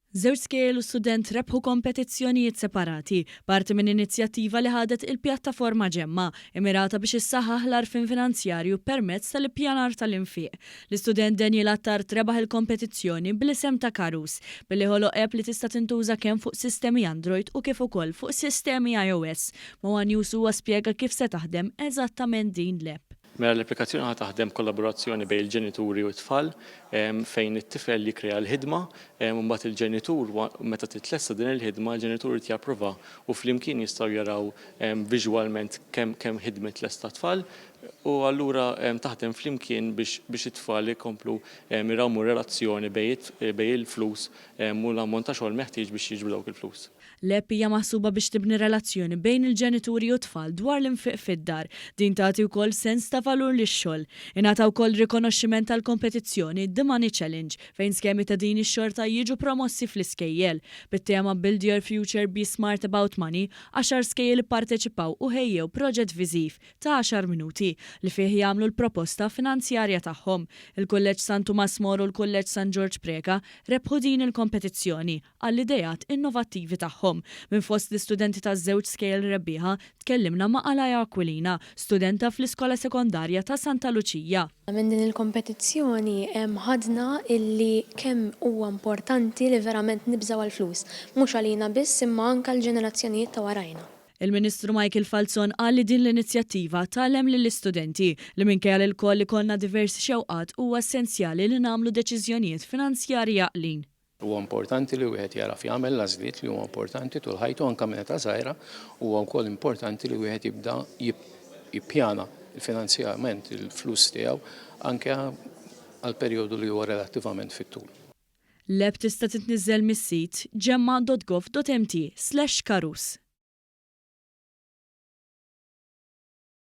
Żewġ skejjel u student rebħu kompetizzjonijiet separati, parti minn inizjattiva li ħadet il-pjattaforma Ġemma, immirata biex issaħħaħ l-għarfien finanzjarju permezz tal-ippjanar tal-infiq. L-istudent Daniel Attard rebaħ il-kompetizzjoni bl-isem ta' Karus, billi ħoloq app li tista' tintuża kemm fuq sistemi Android u kif ukoll fuq sistemi iOS. Ma' one News huwa spjega kif se taħdem eżattament din l-app. Mela l-applikazzjoni ħa taħdem kollaborazzjoni bejn il-ġenituri u t-tfal fejn it-tifel jikkrea l-ħidma u mbagħad il-ġenitur meta titlesta din il-ħidma l-ġenitur irid japprova u flimkien jistgħu jaraw viżwalment kemm kemm ħidmiet lesta t-tfal u allura taħdem flimkien biex biex it-tfal ikomplu jrawmu relazzjoni bejn il-flus u l-ammont ta' xogħol meħtieġ biex jiġbru dawk il-flus. L-app hija maħsuba biex tibni relazzjoni bejn il-ġenituri u t-tfal dwar l-infiq fid-dar. Din tagħti wkoll sens ta' valur lix-xogħol. Ingħata wkoll rikonoxximent tal-kompetizzjoni The Money Challenge, fejn skemi ta' din ix-xorta jiġu promossi fl-iskejjel. Bit-tema Build Your Future, Be Smart About Money, għaxar skejjel ipparteċipaw u ħejjew proġett viżiv ta' għaxar minuti li fih jagħmlu l-proposta finanzjarja tagħhom. Il-Kulleġġ San Tumas More u l-Kulleġġ San Ġorġ Preca rebħu din il-kompetizzjoni għall-ideat innovattivi tagħhom. Minn fost l-istudenti taż-żewġ skejjel rebbieħa, tkellimna ma' Alaya Aquilina, studenta fl-iskola sekondarja ta' Santa Luċija. Minn din il-kompetizzjoni ħadna illi kemm huwa importanti li verament nibżgħu għall-flus, mhux għalina biss imma anke għall-ġenerazzjonijiet ta' warajna. Il-Ministru Michael Falzon qal li din l-inizjattiva tgħallem lill-istudenti li minkejja li lkoll ikollna diversi xewqat huwa essenzjali li nagħmlu deċiżjonijiet finanzjarji għaqlin. Huwa importanti li wieħed jagħraf jagħmel l-għażliet li huma importanti tul ħajtu anke minn età żgħira. Huwa wkoll importanti li wieħed jibda jippjana l-finanzjament, il-flus tiegħu anke għal perjodu li huwa relattivament fit-tul. L-app tista' titniżżel mis-sit gemma.gov.mt/karus.